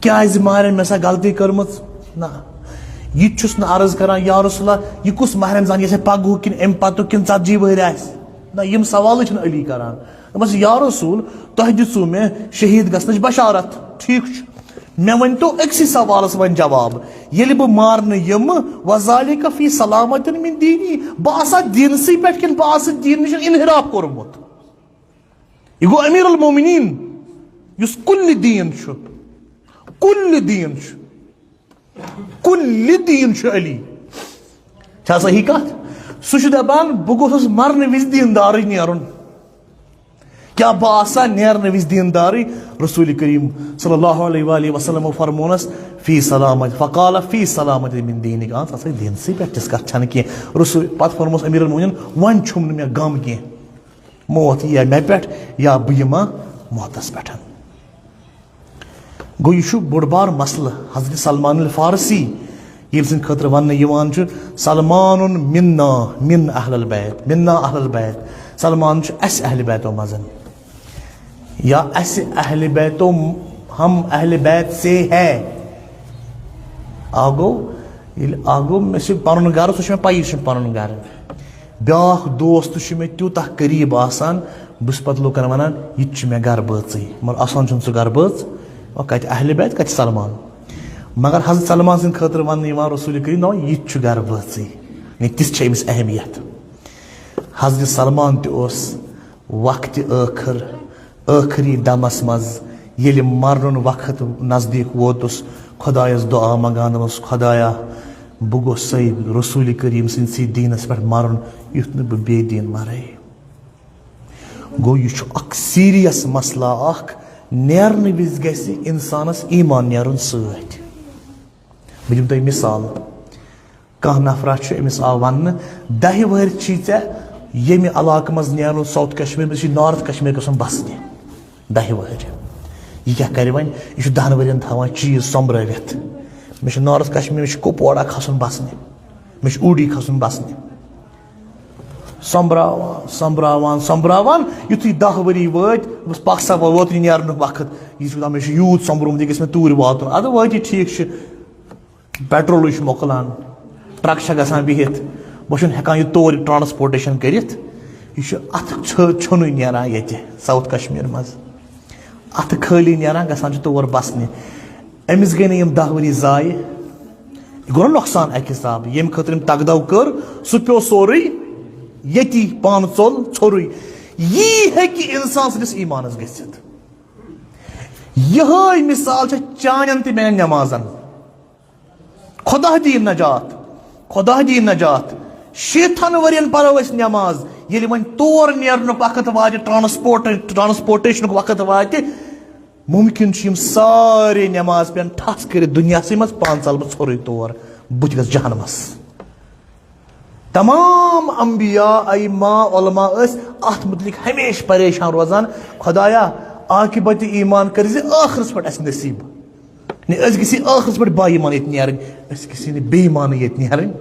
کیٛازِ مارن، مےٚ سا غلطی کٔرمٕژ؟ نہ۔ یہِ تہِ چھُس نہٕ عرض کران، یا رسول اللہ، یہِ کُس ماہِ رمضان، یہِ آسہِ پگہُک کِنہٕ اَمہِ پتُک کِنہٕ ژتجی وٕہٕرۍ آسہِ؟ نہ، یِم سوالٕے چھِنہٕ علی کران۔ دوٚپمَس، یا رسول، تۄہہِ دِژوٕ مےٚ شہیٖد گژھنٕچ بشارت، ٹھیٖک چھُ۔ مےٚ ؤنۍ تو أکسٕے سوالس وۄنۍ جواب، ییٚلہِ بہٕ مارنہٕ یِمہٕ، وذالک فی سلامت من دینی، بہٕ آسا دیٖنسٕے پٮ۪ٹھ کِنہٕ بہٕ آسہٕ دیٖن نِش انحراف کوٚرمُت؟ یہِ گوٚو امیر المومنین، یُس کُلہِ دیٖن چھُ، کُلہِ دیٖن چھُ، کُلہِ دیٖن چھُ علی۔ چھا صحیح کتھ؟ سُہ چھُ دپان، بہٕ گوٚژھُس مرنہٕ وِزِ دیٖندارٕے نیرُن۔ کیٛاہ بہٕ آسا نیرنہٕ وِزِ دیٖندارٕے؟ رسول کریم صلی اللہ علیہ وآلہ وسلم فرمونس، فی سلامت، فقال فی سلامت من دینک، اہن سا دیٖنسٕے پٮ۪ٹھ، تِژھ کتھ چھنہٕ کینٛہہ۔ رسول پتہٕ فرموس امیر المومنین، وۄنۍ چھُم نہٕ مےٚ غم کینٛہہ، موت ییہِ مےٚ پٮ۪ٹھ یا بہٕ یِمہٕ موتس پٮ۪ٹھ۔ گوٚو، یہِ چھُ بوٚڑ بار مسلہٕ۔ حضرت سلمان الفارسی، ییٚمہِ سٕنٛدِ خٲطرٕ وننہٕ یِوان چھُ، سلمان منا من اہل البیت، منا اہل البیت، سلمان چھُ اسہِ اہل بیتو منٛز، یا اسہِ اہل بیتو، ہم اہل بیت سے ہے۔ آ گوٚو، ییٚلہِ آ گوٚو، مےٚ چھُ پنُن گرٕ، سُہ چھُ مےٚ پَیی، سُہ چھُ پنُن گرٕ۔ بیٛاکھ دوست چھُ مےٚ تیوٗتاہ قریٖب آسان، بہٕ چھُس پتہٕ لوٗکن ونان، یہِ تہِ چھُ مےٚ گرٕ بٲژٕے۔ مگر آسان چھُنہٕ سُہ گرٕ بٲژ، وۄنۍ کتہِ اہل بیت، کتہِ سلمان۔ مگر حضرت سلمان سٕنٛدِ خٲطرٕ وننہٕ یِوان رسول کریم، نہ، یہِ تہِ چھُ گرٕ بٲژٕے۔ یعنی تِژھ چھےٚ أمِس اہمیت۔ حضرت سلمان تہِ اوس وقتِ ٲخر، ٲخری دمس منٛز، ییٚلہِ مرنُن وقت نزدیٖک ووتُس، خۄدایس دُعا منٛگان اوس، خۄدایا، بہٕ گوٚژھ سٕے رسول کریم سٕنٛدسٕے دیٖنس پٮ۪ٹھ مرُن، یُتھ نہٕ بہٕ بے دیٖن مرے۔ گوٚو، یہِ چھُ اکھ سیریس مسلہٕ اکھ، نیرنہٕ وِزِ گژھِ انسانس ایمان نیرُن سۭتۍ۔ بہٕ دِمہٕ تۄہہِ مثال۔ کانٛہہ نفرا چھُ، أمِس آو وننہٕ، دَہہِ وٕہٕرۍ چھی ژےٚ ییٚمہِ علاقہٕ منٛز نیرُن، ساوتھ کشمیر منٛز، یہِ چھُ نارتھ کشمیر گژھُن بسنہِ۔ دَہہِ وٕہٕرۍ۔ یہِ کیٛاہ کرِ وۄنۍ؟ یہِ چھُ دَہن ؤرین تھاوان چیٖز سۄمبرٲوِتھ۔ مےٚ چھُ نارتھ کشمیر، مےٚ چھُ کُپواڑہ کھسُن بسنہِ۔ مےٚ چھُ اوٗڑی کھسُن بسنہِ۔ سۄمبراوان، سۄمبراوان، سۄمبراوان، یُتھُے دَہ ؤری وٲتۍ، دوٚپُس، "پَکھ سا، وۄنۍ ووتُے نیرنُک وقت۔" یہِ چھُ دَپان، "مےٚ چھُ یوٗت سۄمبرومُت، یہِ گژھِ مےٚ توٗرۍ واتُن۔" اَدٕ وٲتی، ٹھیٖک چھُ، پیٹرولٕے چھُ مۄکلان، ٹرٛک چھےٚ گژھان بِہِتھ، بہٕ چھُنہٕ ہٮ۪کان یہِ تور ٹرانسپورٹیشن کٔرِتھ۔ یہِ چھُ اَتھٕ ژھیوٚ-، ژھیوٚنُے نیران ییٚتہِ ساوُتھ کشمیٖر منٛز، اَتھٕ خٲلی نیران، گژھان چھُ تور بسنہِ۔ أمِس گٔے نہٕ یِم دَہ ؤری ضایع۔ یہِ گوٚو نۄقصان اَکہِ حسابہٕ۔ ییٚمہِ خٲطرٕ أمۍ تگدو کٔر، سُہ پیوٚو سورُے ییٚتی، پانہٕ ژوٚل ژھوٚرُے۔ یی ہیٚکہِ اِنسان سٕنٛدِس ایٖمانَس گٔژھِتھ۔ یِہوٚے مِثال چھےٚ چانٮ۪ن تہٕ میٛانٮ۪ن نٮ۪مازَن۔ خۄدا دِیِن نجات، خۄدا دِیِن نجات۔ شیٖتھَن ؤرِین پَرو أسۍ نٮ۪ماز، ییٚلہِ وۄنۍ تور نیرنُک وقت واتہِ، ٹرانسپورٹ، ٹرانسپورٹیشنُک وقت واتہِ، مُمکِن چھُ یِم سارے نٮ۪ماز پٮ۪ن ٹھَس کٔرِتھ دُنیاہسٕے منٛز، پانہٕ ژَلہٕ بہٕ ژھوٚرُے تور، بہٕ تہِ گژھٕ جہنمَس۔ تمام انبیاء، ائمہ، علماء ٲسۍ اَتھ مُتعلِق ہمیشہِ پریشان روزان، خۄدایا، عاقبتِ ایمان کٔرۍ زِ ٲخرَس پٮ۪ٹھ اَسہِ نصیٖب۔ نہ، أسۍ گٔژھۍ ٲخرَس پٮ۪ٹھ با ایمان ییٚتہِ نیرٕنۍ، أسۍ گٔژھۍ نہٕ بے ایمانٕے ییٚتہِ نیرٕنۍ۔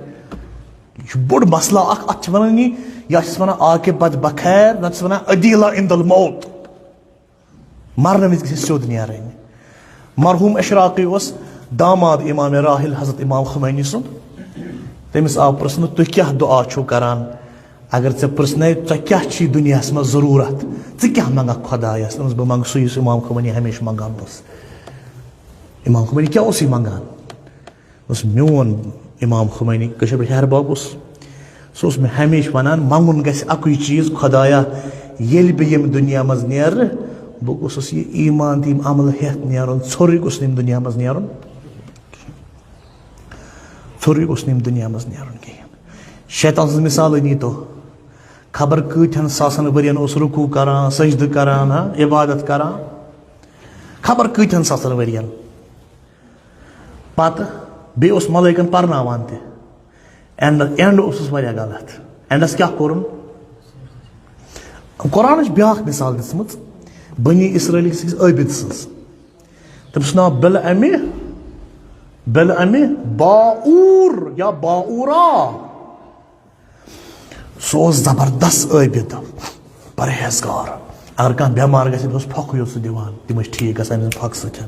یہِ چھُ بوٚڑ مسلہٕ اکھ، اتھ چھِ ونان یہِ، یا چھِس ونان عاقبت بخیر، نتہٕ چھِس ونان عدیلہ عند الموت۔ مرنہٕ وِزِ گژھِ سیوٚد نیرٕنۍ۔ مرحوم اشراقی اوس داماد امام راحل حضرت امام خمینی سُنٛد۔ تٔمِس آو پرژھنہٕ، "تُہۍ کیٛاہ دُعا چھِو کران؟ اگر ژےٚ پرژھنے، ژےٚ کیٛاہ چھی دُنیاہس منٛز ضروٗرت؟ ژٕ کیٛاہ منٛگکھ خۄدایس؟" دوٚپمَس، "بہٕ منٛگہٕ سُے، یُس امام خمینی ہمیشہِ منٛگان اوس۔" امام خمینی کیٛاہ اوس یہِ منٛگان؟ اوس میون امام خمینی کٲشِر پٲٹھۍ ہیہَر بب اوس۔ سُہ اوس مےٚ ہمیشہِ وَنان، "منٛگُن گژھِ اَکُے چیٖز، خۄدایا، ییٚلہِ بہٕ ییٚمہِ دُنیا منٛز نیرٕ، بہٕ گوٚژھُس یہِ ایٖمان تہٕ یِم عملہٕ ہٮ۪تھ نیرُن، ژھوٚرُے گوٚژھ نہٕ ییٚمہِ دُنیا منٛز نیرُن، ژھوٚرُے گوٚژھ نہٕ ییٚمہِ دُنیا منٛز نیرُن کِہیٖنۍ۔" شیطان سٕنٛز مِثالٕے نیٖتو، خبر کۭتہَن ساسَن ؤرِین اوس رکوع کران، سجدٕ کران، ہا، عبادت کران، خبر کۭتہَن ساسَن ؤرِین۔ پتہٕ بیٚیہِ اوس ملٲیکن پرناوان تہِ۔ اینڈ، اینڈ اوسُس واریاہ غلط۔ اینڈس کیٛاہ کوٚرُن؟ قرآنٕچ بیٛاکھ مثال دِژمٕژ بنی اسرائیل کِس أکِس عٲبِد سٕنٛز۔ تٔمِس چھُ ناو بلعمِ، بلعمِ باعور یا باعورا۔ سُہ اوس زبردست عٲبِد، پرہیزگار۔ اگر کانٛہہ بٮ۪مار گژھِ، أمِس اوس پھۄکھٕے یوت سُہ دِوان، تِم ٲسۍ ٹھیٖک گژھان أمِس پھۄکہٕ سۭتۍ۔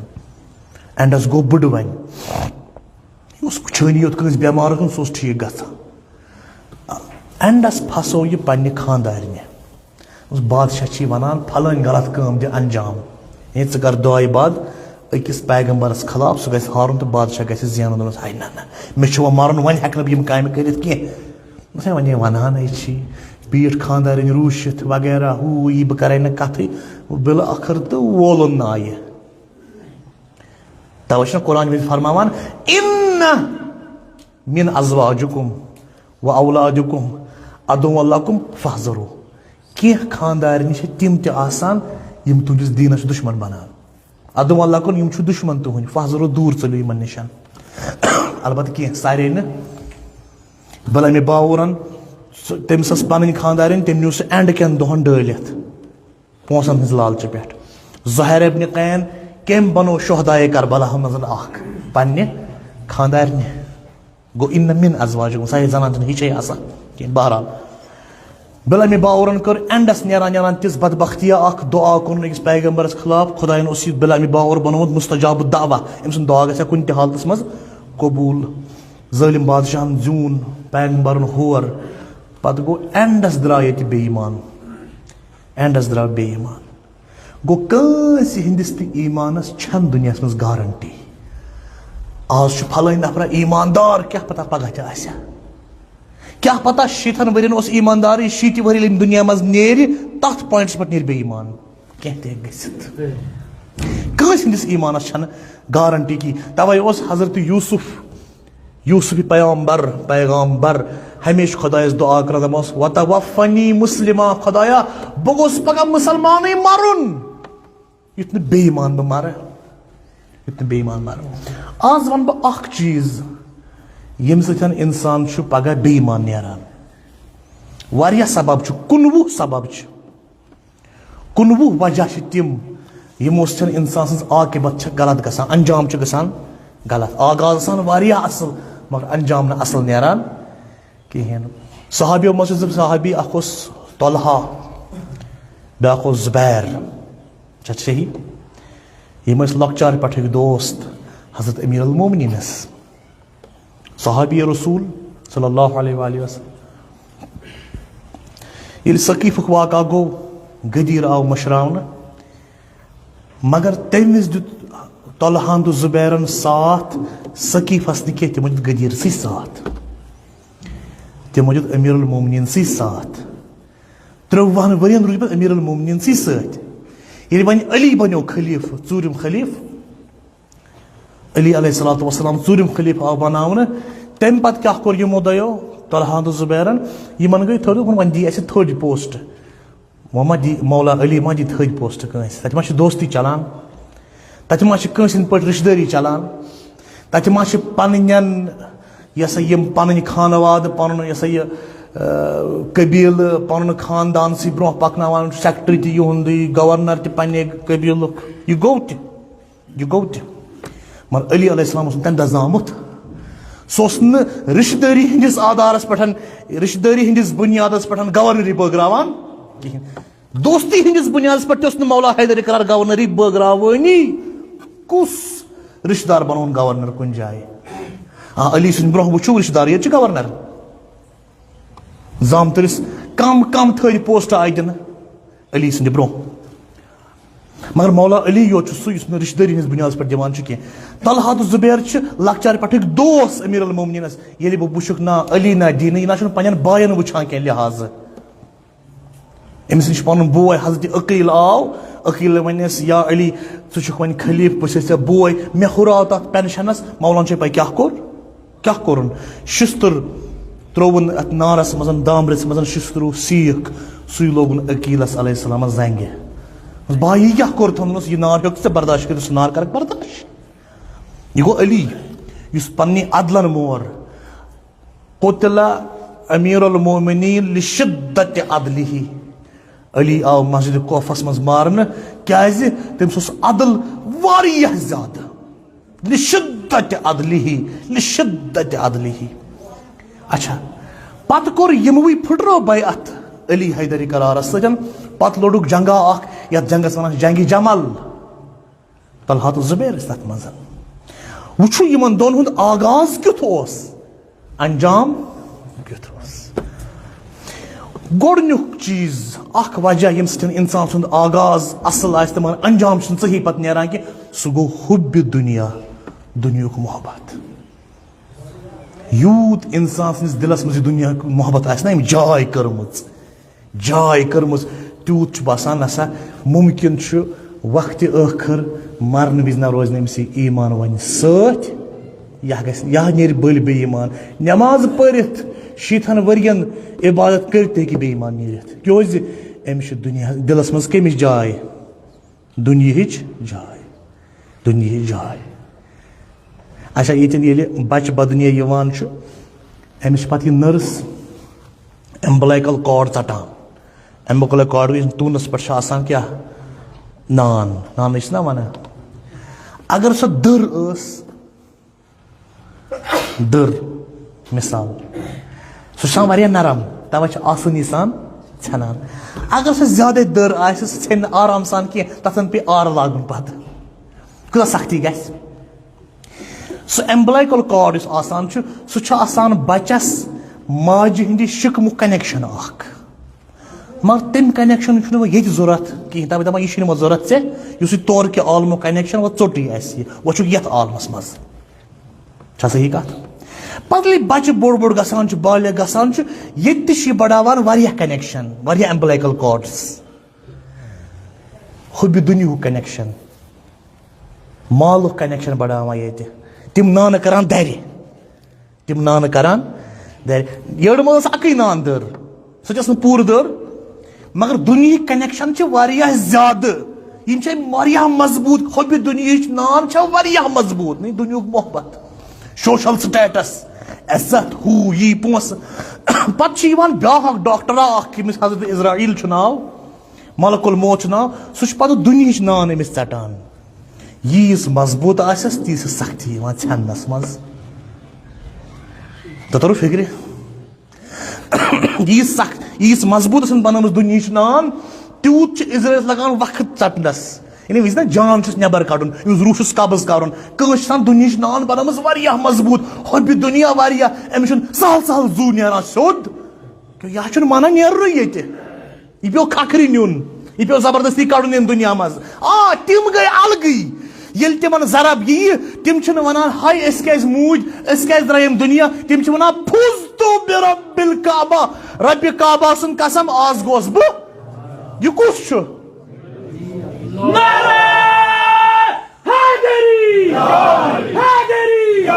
اینڈس گوٚو بُڈٕ وۄنۍ۔ یہِ اوس وٕچھٲنی یوت کٲنٛسہِ بٮ۪مارَس کُن، سُہ اوس ٹھیٖک گژھان۔ اینڈس پھسو یہِ پننہِ خانٛدارنہِ۔ بادشاہ چھی ونان، "فلٲنۍ غلط کٲم دِ انجام۔ ہے، ژٕ کر دعایہِ بعد أکِس پیغمبرس خلاف، سُہ گژھِ ہارُن تہٕ بادشاہ گژھِ زینُن۔" دوٚپمس، "ہے نہ نہ، مےٚ چھُ وۄنۍ مرُن، وۄنۍ ہٮ۪کہٕ نہٕ بہٕ یِم کامہِ کٔرِتھ کینٛہہ۔" دوٚپمس، "ہے، وۄنۍ ہے ونانے چھی، بیٖٹھ خانٛدارِنۍ روٗشِتھ وغیرہ، ہُہ یہِ، بہٕ کرے نہٕ کتھٕے۔" بالٲخٕر تہٕ وولُن نایہِ۔ توے چھُنہ قرآن مجید فرماوان، "ان من ازواجکم و اولادکم عدوا لکم فاحذروا۔" کینٛہہ خاندارنہِ چھِ تِم تہِ آسان، یِم تُہنٛدِس دیٖنس چھِ دُشمن بنان۔ عدوا لکم، یِم چھِ دُشمن تُہنٛدۍ، فاحذروا، دوٗر ژٔلِو یِمن نِش۔ البتہٕ کینٛہہ، سارے نہٕ۔ بلعمِ باعورن، سُہ، تٔمِس ٲس پنٕنۍ خاندارِنۍ، تٔمۍ نیوٗ سُہ اینڈ کٮ۪ن دۄہن ڈٲلِتھ۔ پونٛسن ہٕنٛز لالچہِ پٮ۪ٹھ۔ زہیر ابن قین کٔمۍ بنوو شہدائے کربلا منٛز اکھ؟ پننہِ خاندارنہِ۔ گوٚو، ان من ازواجکم، سارے زنان چھنہٕ ہِچھے آسان کینٛہہ۔ بہرحال، بلعمِ باعورن کٔر اینڈس نیران نیران تِژھ بدبختیا اکھ، دعا کوٚرُن أکِس پیغمبرس خلاف، خداین اوس یہِ بلعمِ باعور بنوومُت مستجاب الدعوہ، أمۍ سُنٛد دعا گژھِ ہا کُنہِ تہِ حالتس منٛز قبول۔ ظٲلم بادشاہن زیوٗن پیغمبرن ہور، پتہٕ گوٚو اینڈس درٛاو ییٚتہِ بے ایمان۔ اینڈس درٛاو بے ایمان۔ گوٚو، کٲنٛسہِ ہٕنٛدِس تہِ ایمانس چھنہٕ دُنیاہس منٛز گارنٹی۔ آز چھُ فلٲنۍ نفرا ایماندار، کیٛاہ پتہ پگاہ تہِ آسہِ۔ کیٛاہ پتہ شیٖتھن ؤرین اوس ایماندارٕے، شیٖتہِ ؤری ییٚلہِ دُنیا منٛز نیرِ، تتھ پوینٹس پٮ۪ٹھ نیرِ بے ایمان۔ کینٛہہ تہِ ہیٚکہِ گٔژھِتھ۔ کٲنٛسہِ ہٕنٛدِس ایمانس چھنہٕ گارنٹی کِہیٖنۍ۔ توے اوس حضرت یوسف یوسف پیغمبر، پیغمبر ہمیشہِ خۄدایس دعا کران، دپان اوس، "وتوفنی مسلما"، خۄدایا، بہٕ گوٚژھ پگاہ مسلمانٕے مرُن، یُتھ نہٕ بے ایمان بہٕ مرٕ، یُتھ نہٕ بے ایمان مرٕ۔ آز ونہٕ بہٕ اکھ چیٖز، ییٚمہِ سۭتۍ انسان چھُ پگاہ بے ایمان نیران۔ واریاہ سبب چھُ، کُنوُہ سبب چھِ۔ کُنوُہ وجہ چھِ تِم، یِمو سۭتۍ انسان سٕنٛز عاقبت چھِ غلط گژھان، انجام چھُ گژھان غلط۔ آغاز آسان واریاہ اصل، مگر انجام نہٕ اصل نیران کِہیٖنۍ۔ صحابیو منٛز چھِ زٕ صحابی، اکھ اوس طلحہ، بیٛاکھ اوس زبیر۔ چھا صحیح؟ یِم ٲسۍ لۄکچارٕ پٮ۪ٹھٕکۍ دوست حضرت امیر المومنینس۔ صحابی رسول صلی اللہ علیہ وآلہ وسلم۔ ییٚلہِ ثقیفُک واقعہ گوٚو، غدیٖر آو مٔشراونہٕ، مگر تٔمۍ وِزِ دیُت طلحہ ہن تہٕ زبیرن ساتھ ثقیفس نہٕ کینٛہہ، تِمو دیُت غدیٖرسٕے ساتھ، تِمو دیُت امیر المومنین سٕے ساتھ۔ ترٛۆوُہن ؤرین روٗدۍ پتہٕ امیر المومنین سٕے سۭتۍ۔ ییٚلہِ وۄنۍ علی بنیو خلیفہٕ، ژوٗرِم خلیفہٕ، علی علیہ الصلوۃ والسلام ژوٗرِم خلیفہٕ آو بناونہٕ۔ تَمہِ پتہٕ کیٛاہ کوٚر یِمو دۄیو، طلحہ تہٕ زبیرن؟ یِمن گٔے تھٔج، دوٚپُن، "وۄنۍ دی اَسہِ تھٔج پوسٹ۔ وۄنۍ ما دی مولا علی، ما دی تھٔج پوسٹ کٲنٛسہِ؟ تَتہِ ما چھِ دوستی چلان؟ تَتہِ ما چھِ کٲنٛسہِ ہِنٛدۍ پٲٹھۍ رِشتہٕ دٲری چلان؟ تَتہِ ما چھِ پنٕنٮ۪ن، یہِ ہسا، یِم پنٕنۍ خانوادٕ، پنُن، یہِ ہسا یہِ، آ، قبیٖلہٕ، پنُن خاندان سٕے برٛونٛہہ پکناوان؟ سیکٹری تہِ یِہُنٛدُے، گورنر تہِ پننہِ قبیٖلُک۔" یہِ گوٚو تہِ۔ یہِ گوٚو تہِ۔ مگر علی علیہ السلام اوس نہٕ تَمہِ دۄہ زامُت۔ سُہ اوس نہٕ رشتہٕ دٲری ہٕنٛدِس آدارس پٮ۪ٹھ، رشتہٕ دٲری ہٕنٛدِس بُنیادس پٮ۪ٹھ گورنری بٲگراوان کِہیٖنۍ۔ دوستی ہٕنٛدِس بُنیادس پٮ۪ٹھ تہِ اوس نہٕ مولا حیدر اقرار گورنری بٲگراوٲنی۔ کُس رشتہٕ دار بنووُن گورنر کُنہِ جایہِ؟ آ، علی سٕنٛدِ برونٛہہ وٕچھِو، رشتہٕ دار ییٚتہِ چھِ گورنر۔ زامتٕرِس کم کم تھٔدۍ پوسٹ آیہِ دِنہٕ علی سٕنٛدِ برونٛہہ۔ مگر مولا علی یوت چھُ سُہ یُس نہٕ رشتہٕ دٲری ہٕنٛدِس بُنیادس پٮ۪ٹھ دِوان چھُ کینٛہہ۔ طلحہ تہٕ زبیر چھِ لۄکچارٕ پٮ۪ٹھٕکۍ دوس امیر المومنینس۔ ییٚلہِ بہٕ وٕچھُکھ نا علی نا دینہٕ، یہِ نا چھُنہٕ پننٮ۪ن باین وٕچھان کینٛہہ لحاظہٕ۔ أمِس نِش پنُن بوے حضرت عقیل آو، عقیل ونٮ۪س، یا علی، ژٕ چھُکھ وۄنۍ خلیفہٕ، بہٕ چھُسے ژےٚ بوے، مےٚ ہُراو تتھ پینشنس۔ مولان چھے پاے کیٛاہ کوٚر؟ کیٛاہ کوٚرُن؟ شِستُر ترٛووُن اَتھ نارَس منٛز، دامبرِس منٛز شِستُر سیٖکھ، سُے لوگُن عقیٖلَس علیہ السلامَس زنٛگہِ۔ دوٚپُس، "بھائی، یہِ کیٛاہ کوٚر تھوٚمُت؟ یہِ نار ہیوٚک ژےٚ برداشت کٔرِتھ، سُہ نار کَرَکھ برداشت؟" یہِ گوٚو علی، یُس پنٛنہِ عدلَن مور۔ قُتِلَ أمیٖرُ المومنیٖن لِشِدَّتِ عَدلِهِ۔ علی آو مسجد کوفس منٛز مارنہٕ، کیازِ؟ تٔمِس اوس عدل واریاہ زیادٕ۔ لِشِدَّتِ عَدلِهِ، لِشِدَّتِ عَدلِهِ۔ اچھا، پتہٕ کوٚر یِموٕے پھٕٹرٲو بیعت علی حیدر قرارس سۭتۍ۔ پتہٕ لوٚڑُکھ جنگا اکھ، یتھ جنگس ونان چھِ جنگِ جمل۔ طلحہ تہٕ زبیر ٲسۍ تتھ منٛز۔ وٕچھِو یِمن دۄن ہُنٛد آغاز کیُتھ اوس، انجام کیُتھ اوس۔ گۄڈٕنیُک چیٖز، اکھ وجہ ییٚمہِ سۭتۍ انسان سُنٛد آغاز اصل آسہِ تہٕ مگر انجام چھُنہٕ صحیح پتہٕ نیران کینٛہہ، سُہ گوٚو حُبہِ دُنیا، دُنیہُک محبت۔ یوٗت انسان سٕنٛدِس دِلس منٛز یہِ دُنیاہُک محبت آسہِ نا أمۍ جاے کٔرمٕژ، جاے کٔرمٕژ، تیوٗت چھُ باسان نسا مُمکِن چھُ وقتِ ٲخٕر مرنہٕ وِزِ نہ روزِ نہٕ أمِس یہِ ایٖمان وۄنۍ سۭتۍ، یا گژھِ، یا نیرِ بٔلۍ بے ایٖمان۔ نٮ۪ماز پٔرِتھ، شیٖتھن ؤرین عبادت کٔرِتھ تہِ ہیٚکہِ بے ایٖمان نیٖرِتھ، کیازِ أمِس چھِ دُنیا، دِلس منٛز کٔمِچ جاے؟ دُنیہٕچ جاے، دُنیہٕچ جاے۔ اچھا، ییٚتٮ۪ن ییٚلہِ بچہٕ بدنیہ یِوان چھُ، أمِس چھِ پتہٕ یہِ nurse umbilical cord ژٹان۔ Umbilical cord یُس توٗنس پٮ۪ٹھ چھُ آسان کیٛاہ؟ نان، نانٕے چھِ نا ونان۔ اگر سۄ دٔر ٲس، دٔر، مثال، سُہ چھُ آسان واریاہ نرم، توے چھِ آسٲنی سان ژھٮ۪نان۔ اگر سۄ زیادَے دٔر آسہِ، سُہ ژھٮ۪نہِ نہٕ آرام سان کینٛہہ، تَتھ زَن پیٚیہِ آرٕ لاگُن پَتہٕ۔ کۭژاہ سختی گژھِ۔ سُہ umbilical cord یُس آسان چھُ، سُہ چھُ آسان بَچَس ماجہِ ہِنٛدِ شِکمُک connection اَکھ۔ مگر تَمہِ connection چھُنہٕ وۄنۍ ییٚتہِ ضوٚرَتھ کِہیٖنۍ، تَوَے دَپان، یہِ چھُنہٕ وۄنۍ ضوٚرَتھ ژےٚ، یُس یہِ تورٕ کہِ عالمُک connection وۄنۍ ژوٚٹٕے آسہِ، یہِ وۄنۍ چھُکھ یَتھ عالمَس منٛز۔ چھا صحیح کَتھ؟ پَتہٕ ییٚلہِ بَچہٕ بوٚڑ بوٚڑ گژھان چھُ، بالغ گژھان چھُ، ییٚتہِ تہِ چھُ یہِ بَڑاوان واریاہ connection، واریاہ umbilical cords۔ حُبہِ دُنیہُک connection، مالُک connection بَڑاوان ییٚتہِ۔ تِم نانہٕ کَران دَرِ۔ تِم نانہٕ کران دَرِ۔ یٔڑ منٛز ٲس اَکٕے نان دٔر، سۄ تہِ ٲس نہٕ پوٗرٕ دٔر، مگر دُنیہٕکۍ connection چھِ واریاہ زیادٕ۔ یِم چھِ واریاہ مضبوٗط۔ حُبہِ دُنیہٕچ نان چھےٚ واریاہ مضبوٗط۔ نہ، دُنیہُک محبت، social status، عزت، ہُہ یہِ پونٛسہٕ۔ پتہٕ چھِ یِوان بیٛاکھ اکھ ڈاکٹرا اکھ، ییٚمِس حضرت عزرائیل چھُ ناو، ملک الموت چھُ ناو، سُہ چھُ پتہٕ دُنیہٕچ نان أمِس ژٹان۔ ییٖژ مضبوٗط آسٮ۪س، تیٖژ سختی یِوان ژھٮ۪ننَس منٛز۔ تۄہہِ توٚرُو فِکرِ؟ ییٖژ سخ-، ییٖژ مضبوٗط ٲسٕن بنٲومٕژ دُنیہٕچ نان، تیوٗت چھُ عزرائیلَس لگان وقت ژٹنَس۔ یعنی وٕچھ نا، جان چھُس نٮ۪بر کڑُن، أمِس روح چھُس قبض کرُن۔ کٲنٛسہِ چھِ آسان دُنیہٕچ نان بنٲومٕژ واریاہ مضبوٗط، حُبہِ دُنیا واریاہ، أمِس چھُنہٕ سہل سہل زُو نیران سیوٚد۔ یا چھُنہٕ مانان نیرُنٕے ییٚتہِ۔ یہِ پیوٚو کھکھرِ نیُن، یہِ پیوٚو زبردستی کڑُن ییٚمہِ دُنیا منٛز۔ آ، تِم گٔے الگٕے۔ ییٚلہِ تِمن ضرب یِیہِ، تِم چھِنہٕ ونان، "ہاے، أسۍ کیازِ موٗدۍ، أسۍ کیازِ درٛاے ییٚمہِ دُنیا؟" تِم چھِ ونان، "فُزتُ بِرَبِّ الکعبہ، رۄبِ کعبہ سٕنٛد قسم، آز گوس بہٕ۔" یہِ کُس چھُ؟ نعرہ حیدری! حیدری!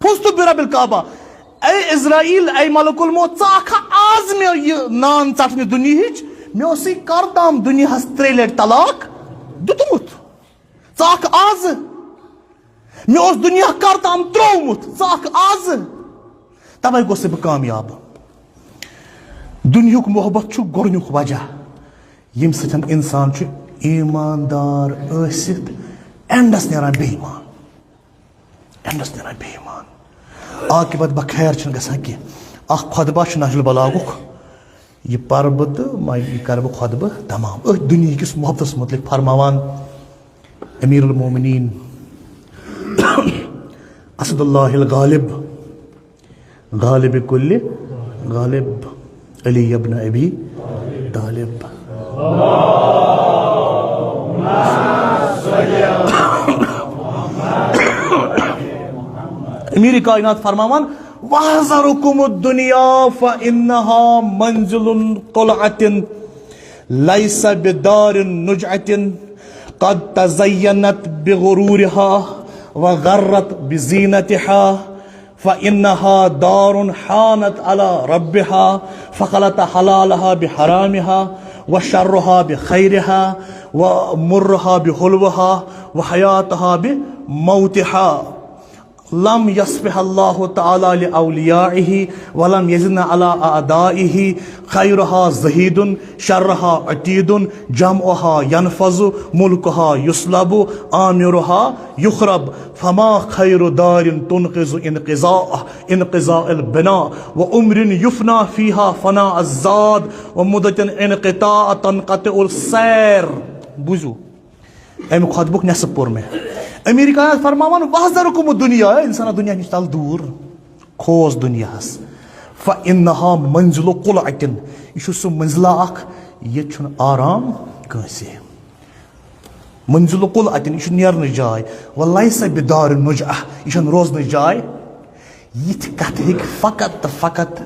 فُزتُ بِرَبِّ الکعبہ۔ اے عزرائیل، اے ملک الموت، ژٕ آکھا آز مےٚ یہِ نان ژٹنہِ دُنیہٕچ؟ مےٚ اوسُے کر تام دُنیاہس ترٛےٚ لٹہِ طلاق دیُتمُت۔ ژٕ آکھ آز۔ مےٚ اوس دُنیا کر تام ترٛوومُت، ژٕ آکھ آز۔ توے گوٚژھُس بہٕ کامیاب۔ دُنیہُک محبت چھُ گۄڈٕنیُک وجہ، ییٚمہِ سۭتۍ انسان چھُ ایٖماندار ٲسِتھ اینڈس نیران بے ایٖمان۔ اینڈس نیران بے ایٖمان۔ عاقبت بخیر چھنہٕ گژھان کینٛہہ۔ اکھ خطبہ چھُ نہج البلاغُک، یہِ پرٕ بہٕ تہٕ وۄنۍ یہِ کرٕ بہٕ خطبہٕ تمام۔ أتھۍ دُنیہکِس محبتس متعلق فرماوان امیر المومنین اسد اللہ الغالب، غالب کل غالب، علی ابن ابی طالب۔ امیر کائنات فرماوان، واحذرکم الدنیا فانها منزل قلعة، لیس بدار نجعة، قد تزینت بغرورها وغرت بزینتها، فإنها دار حانت على ربها، فخلط حلالها بحرامها، وشرها بخيرها، ومرها بحلوها، وحياتها بموتها. لم يصفها الله تعالى لأوليائه، ولم يزن على أعدائه. خيرها زهيد، شرها عتيد، جمعها ينفذ، ملكها يسلب، عامرها يخرب. فما خير دار تنقذ انقضاء، انقضاء البناء، وعمر يفنى فيها فناء الزاد، ومدة انقطاع تنقطع السير. بوٗزِو، اَمہِ خطبُک نٮ۪صٕف پوٚر مےٚ۔ امیر کائنات فرماوان، واحذرکم الدنیا، اے انسانا، دُنیا نِش تَل دوٗر، کھوژ دُنیاہَس۔ فانها منزل قلعة، یہِ چھُ سُہ منزلہ اکھ، ییٚتہِ چھُنہٕ آرام کٲنٛسہِ۔ منزل قلعة، یہِ چھُ نیرنٕچ جاے۔ ولیس بدار نجعة، یہِ چھَنہٕ روزنٕچ جاے۔ یِتھ کتھ ہیٚکہِ فقط تہٕ فقط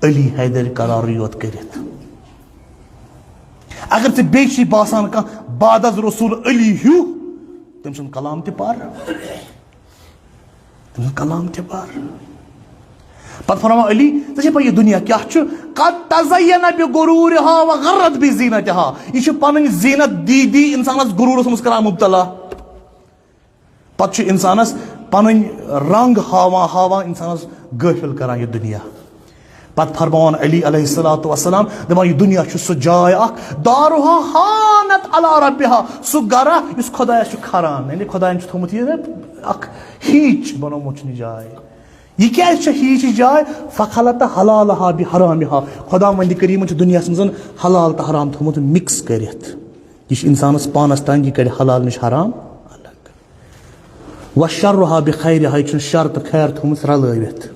علی حیدر قرارٕے یوت کٔرِتھ۔ اگر ژےٚ بیٚیہِ چھُے باسان کانٛہہ بعد از رسول علی ہیوٗ، تٔمۍ سُنٛد کلام تہِ پر، تٔمۍ سُنٛد کلام تہِ پر۔ پتہٕ فرماوان علی، ژےٚ چھےٚ پَے یہِ دُنیا کیٛاہ چھُ؟ قد تزین بغرورها وغرت بزینتها۔ یہِ چھُ پنٕنۍ زینت دی دی انسانس غروٗرس منٛز کران مبتلا۔ پتہٕ چھُ انسانس پنٕنۍ رنگ ہاوان ہاوان انسانس غٲفل کران یہِ دُنیا۔ پتہٕ فرماوان علی علیہ الصلوۃ والسلام، دپان، یہِ دُنیا چھُ سُہ جاے اکھ، دارها حانت علی ربها، سُہ گرا یُس خدایس چھُ کھران، یعنی خداین چھُ تھوٚمُت یہِ اکھ ہیٖچ بنومُت چھُ یہِ جاے۔ یہِ کیازِ چھےٚ ہیٖچ یہِ جاے؟ فخلط حلالها بحرامها، خداوندِ کریمن چھُ دُنیاہس منٛز حلال تہٕ حرام تھوٚمُت مکس کٔرِتھ۔ یہِ چھُ انسانس پانس تام، یہِ کڑِ حلال نِش حرام الگ۔ وشرها بخيرها، یہِ چھُنہٕ شر تہٕ خیر تھوٚمُت رلٲوِتھ۔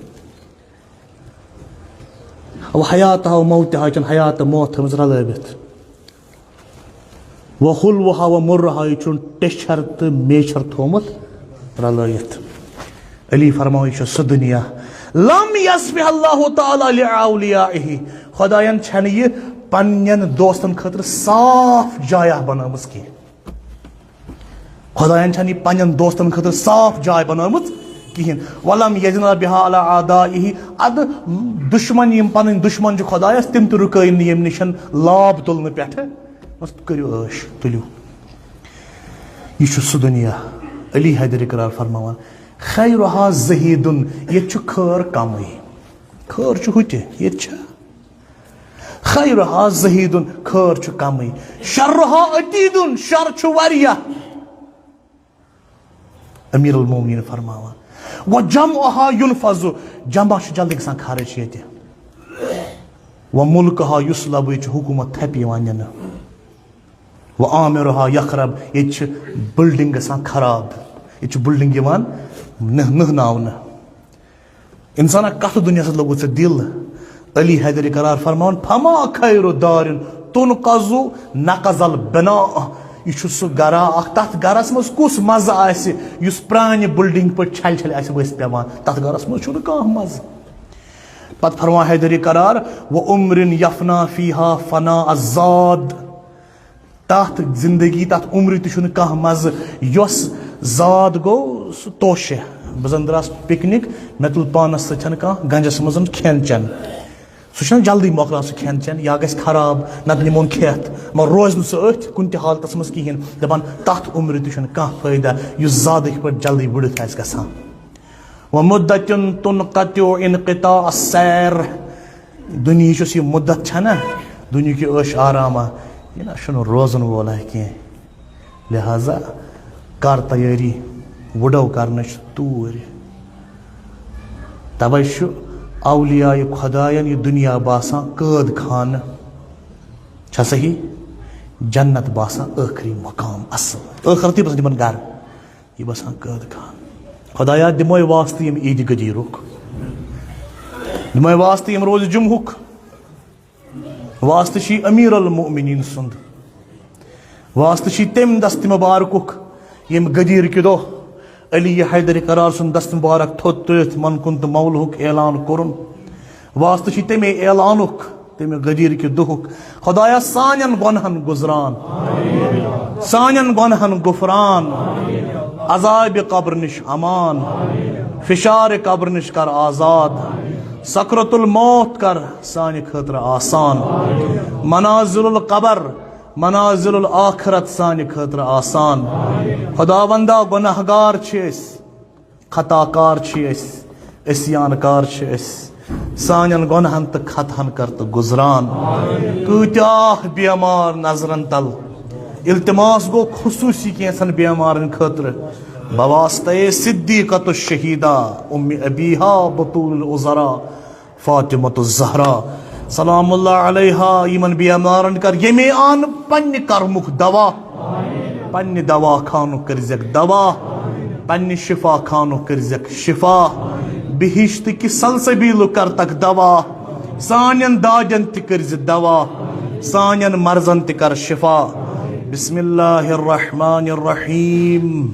وحياتها وموتها، یہِ چھُنہٕ حیات تہٕ موت تھٲومٕژ رلٲوِتھ۔ وحلوها ومرها، یہِ چھُنہٕ ٹیچھر تہٕ میچھر تھوٚومُت رلٲوِتھ۔ علی فرماوان، یہِ چھُ سُہ دُنیا۔ لم يصفها الله تعالى لأوليائه، خداین چھنہٕ یہِ پننٮ۪ن دوستن خٲطرٕ صاف جایا بنٲومٕژ کینٛہہ۔ خداین چھنہٕ یہِ پننٮ۪ن دوستن خٲطرٕ صاف جاے بنٲومٕژ کِہیٖنۍ۔ ولم یزن بها علی اعدائه، ادٕ دُشمن، یِم پنٕنۍ دُشمن چھِ خدایس، تِم تہِ رُکٲوِن نہٕ ییٚمہِ نِش لاب تُلنہٕ پٮ۪ٹھٕ۔ بس کٔرِو عٲش، تُلِو۔ یہِ چھُ سُہ دُنیا۔ علی حیدر اقرار فرماوان، خیرها زہیدن، ییٚتہِ چھُ خٲر کمٕے۔ خٲر چھُ ہُتہِ، ییٚتہِ چھا؟ خیرها زہیدن، خٲر چھُ کمٕے۔ شرها عتیدن، شر چھُ واریاہ۔ امیر المومنین فرماوان، وجمعها ينفذ، جمع چھُ جلدی گژھان خرٕچ ییٚتہِ۔ وملكها يسلب، ییٚتہِ چھُ حکومت تھپہِ یِوان نِنہٕ۔ وعامرها يخرب، ییٚتہِ چھِ بلڈنگ گژھان خراب، ییٚتہِ چھُ بلڈنگ یِوان نہ-، نٔہناونہٕ۔ انسانا، کتھ دُنیاہس سۭتۍ لوٚگُتھ ژےٚ دِل؟ علی حیدر قرار فرماوان، فما خیر دار تنقض نقض البناء، یہِ چھُ سُہ گرا اکھ، تتھ گرس منٛز کُس مزٕ آسہِ یُس پرانہِ بلڈنگ پٲٹھۍ چھلہِ چھلہِ آسہِ ؤسۍ پٮ۪وان؟ تتھ گرس منٛز چھُنہٕ کانٛہہ مزٕ۔ پتہٕ فرماوان حیدر قرار، وعمر يفنى فيها فناء الزاد، تَتھ زِندگی، تَتھ عُمرِ تہِ چھُنہٕ کانٛہہ مَزٕ، یۄس زاد گوٚو سُہ توشہِ۔ بہٕ زَن درٛاس پِکنِک، مےٚ تُل پانَس سۭتۍ چھَنہٕ کانٛہہ گَنٛجَس منٛز کھٮ۪ن چٮ۪ن۔ سُہ چھُنہٕ جلدی مۄکلان سُہ کھٮ۪ن چٮ۪ن، یا گژھِ خراب، نَتہٕ نِمون کھٮ۪تھ۔ مگر روزِ نہٕ سُہ أتھۍ کُنہِ تہِ حالتَس منٛز کِہیٖنۍ۔ دَپان تَتھ عُمرِ تہِ چھُنہٕ کانٛہہ فٲیدٕ، یُس زادٕکۍ پٲٹھۍ جلدی ؤڑِتھ آسہِ گژھان۔ ومدة تنقطع انقطاع السير۔ دُنیہٕچ یۄس یہِ مُدت چھَنہ، دُنیہُک یہِ عٲش آرامہ، یہِ نہ چھُنہٕ روزَن وولہ کینٛہہ۔ لہذا کر تیٲری وُڈو کرنٕچ توٗرۍ۔ توے چھُ اولیاء خداین یہِ دُنیا باسان قٲد خانہٕ۔ چھا صحیح؟ جنت باسان ٲخری مقام، اصل۔ ٲخرت تہِ باسان تِمن گرٕ، یہِ باسان قٲد خانہٕ۔ خدایا، دِمے واسطہٕ ییٚمہِ عیٖدِ غدیٖرُک، دِمے واسطہٕ ییٚمہِ روزِ جمعہُک، واسطہٕ چھُے امیر المؤمنین سُنٛد، واسطہٕ چھُے تمہِ دست مبارکُک ییٚمہِ غدیٖر کہِ دۄہ علی حیدر قرار سُنٛد دست مبارک تھوٚد تُلِتھ من کُن تہٕ مولہُک اعلان کوٚرُن۔ واسطہٕ چھُے تمے اعلانُک، تمہِ غدیٖر کہِ دۄہُک۔ خدایا، سانٮ۪ن گۄنہن گُزران، سانٮ۪ن گۄنہن غفران، عذابِ قبر نِش امان، فشارِ قبر نِش کر آزاد، سکرت الموت کر سانہِ خٲطرٕ آسان، منازل القبر، منازل الآخرت سانہِ خٲطرٕ آسان۔ خداوندا، گۄناہگار چھِ أسۍ، خطا کار چھِ أسۍ، عصیان کار چھِ أسۍ۔ سانٮ۪ن گۄنہن تہٕ خطہن کر تہٕ گُزران۔ کۭتیاہ بیمار نظرن تل، التماس گوٚو خصوٗصی کینٛژن بیمارن خٲطرٕ، بواسطے صدیقۃ الشہیدہ ام ابیہا بطول العذرا فاطمۃ الزہرا سلام اللہ علیہا، یِمن بیمارن کر ییٚمے آن پننہِ کرمُک دوا، پننہِ دوا خانُک کٔرزیکھ دوا، پننہِ شفا خانُک کٔرزیکھ شفا، بہشت کہِ سلسبیلُک کرتکھ دوا، سانٮ۪ن دادٮ۪ن تہِ کٔرزِ دوا، سانٮ۪ن مرضن تہِ کر شفا۔ بسم اللہ الرحمن الرحیم۔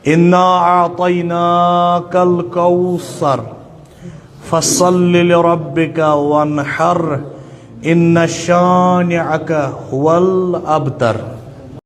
انا اعطیناک الکوثر فصل لربک وانحر ان شانئک هو الابتر۔